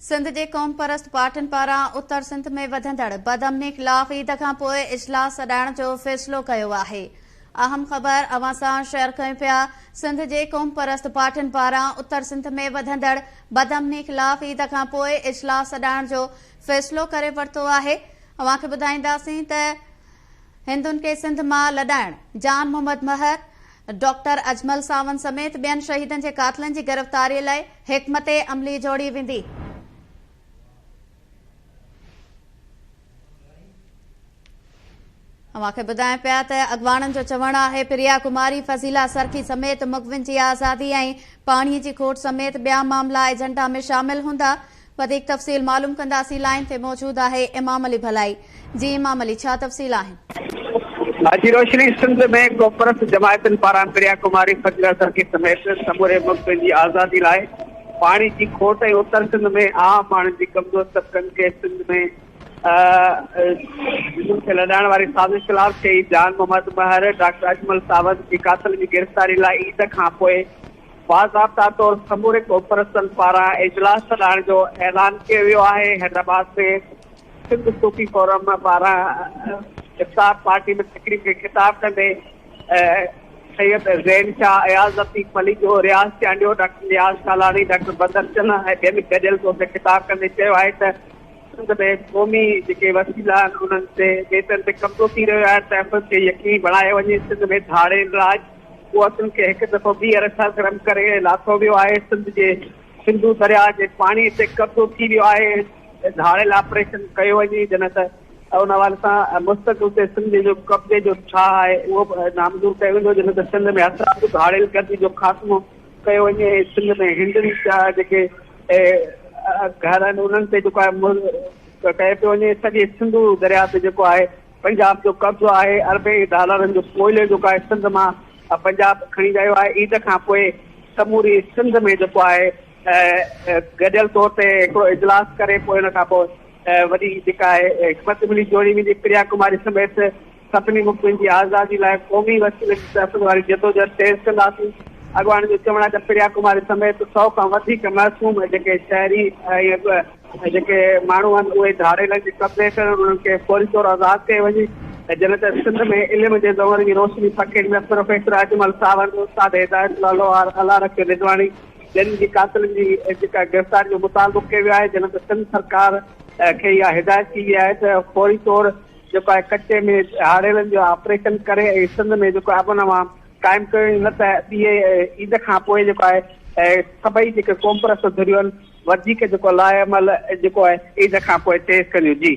سنڌ جي قومپرست پارٽين پاران اتر سنڌ ۾ وڌندڙ بدامني خلاف عيد کان پوء اجلاس سڏائڻ جو فيصلو ڪيو آهي. اهم خبر اوهان سان شيئر ڪيون پيا سنڌ جي قومپرست پارٽين پاران اتر سنڌ ۾ وڌندڙ بدامني خلاف عيد کان پوء اجلاس سڏائڻ جو فيصلو ڪري ورتو آهي اوهان کي ٻڌائينداسين ته هندن کي سنڌ مان لڏائڻ، جان محمد مهر، ڊاڪٽر اجمل ساوند سميت ٻين شهيدن جي قاتلن جي گرفتاري لاء حڪمت عملي جوڙي ويندي. اوهان کي ٻڌايون پيا ته اڳواڻن جو چوڻ آهي پريا ڪماري، فضيلا سرڪي سميت مغوين جي آزادي ۽ پاڻي جي کوٽ سميت ٻيا معاملا ايجنڊا ۾ شامل هوندا. وڌيڪ تفصيل معلوم ڪنداسين لائين تي موجود آهي امام علي ڀلائي جي امام علي ڇا تفصيل آهن. جي روشني سنڌ ۾ قومپرست جماعتن پاران پريا ڪماري، فضيلا سرڪي سميت سموري مغوين جي آزادي لاء پاڻي جي کوٽ ۽ اتر سنڌ ۾ عام ماڻهن جي ڪمزور طبقن کي سنڌ ۾ هندن کي لڏائڻ واري سازش خلاف شهيد جان محمد مهر، ڊاڪٽر اجمل ساوند جي قاتلن جي گرفتاري لاء عيد کان پوء باضابطا طور سموري قومپرستن پاران اجلاس سڏائڻ جو اعلان ڪيو ويو آهي. حيدرآباد ۾ سنڌ صوفي فورم پاران افطار پارٽي ۾ تقريب کي خطاب ڪندي سيد زين شاهه، اياز لطيف پليجو، رياض چانڊيو، ڊاڪٽر نياز ڪالاڻي، ڊاڪٽر بدر چنه ۽ ٻين گڏيل طور تي خطاب ڪندي چيو آهي ته سنڌ ۾ قومي جيڪي وسيلا آهن انهن تي ٻيٽن تي قبضو ٿي رهيو آهي، تحفظ کي يقيني بڻايو وڃي، سنڌ ۾ ڌاڙيل راڄ قوتن کي هڪ دفعو ٻيهر سرگرم ڪري لاٿو ويو آهي، سنڌ جي سنڌو درياهه جي پاڻي تي قبضو ٿي ويو آهي، ڌاڙيل آپريشن ڪيو وڃي، جڏهن ته ان حوالي سان مستقبل تي سنڌ جو قبضي جو ٺاهه آهي اهو به نامنظور ڪيو ويندو، جڏهن ته سنڌ ۾ هٿرادو ڌاڙيل گردي جو خاتمو ڪيو وڃي ۽ سنڌ ۾ هندن جا جيڪي گهر آهن انهن تي جيڪو آهي ڪيو پيو وڃي، سڄي سنڌو درياهه تي جيڪو آهي پنجاب جو قبضو آهي، اربين ڊالرن جو ڪوئلو جيڪو آهي سنڌ مان پنجاب کڻي ويو آهي، عيد کان پوء سموري سنڌ ۾ جيڪو آهي گڏيل طور تي هڪڙو اجلاس ڪري پوء ان کان پوء وڏي جيڪا آهي حڪمت عملي جوڙي ويندي، پريا ڪماري سميت سڀني مغوين جي آزادي لاء قومي وسيلن جي تحفظ واري جدوجهد تيز ڪنداسين، اڳواڻن جو چوڻ آهي ته پريا ڪماري سميت سئو کان وڌيڪ معصوم جيڪي شهري ۽ ۽ جيڪي ماڻهو آهن اهي ڌاڙيلن جي قبضي هيٺ آهن انهن کي فوري طور آزاد ڪيو وڃي ۽ جڏهن ته سنڌ ۾ علم جي زنور جي روشني پکيڙيندڙ پروفيسر اجمل ساوند، استاد هدايت الله لوهار، الله رکيو رضواڻي جن جي قاتلن جي جيڪا گرفتاري جو مطالبو ڪيو ويو آهي جڏهن ته سنڌ سرڪار کي اها هدايت ڪئي وئي آهي ته فوري طور جيڪو آهي ڪچي ۾ ڌاڙيلن جو آپريشن ڪري ۽ سنڌ ۾ جيڪو امن امان قائم ڪيو وڃي نه ته ٻي عيد کان پوء جيڪو آهي سڀئي جيڪي قومپرست ڌريون آهن وڌيڪ جيڪو لاء عمل جيڪو آهي عيد کان پوء تيز ڪنديون جي.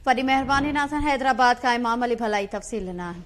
وڏي مهرباني ناظرين حيدرآباد کان امام علي ڀلائي تفصيل ڏنا آهن.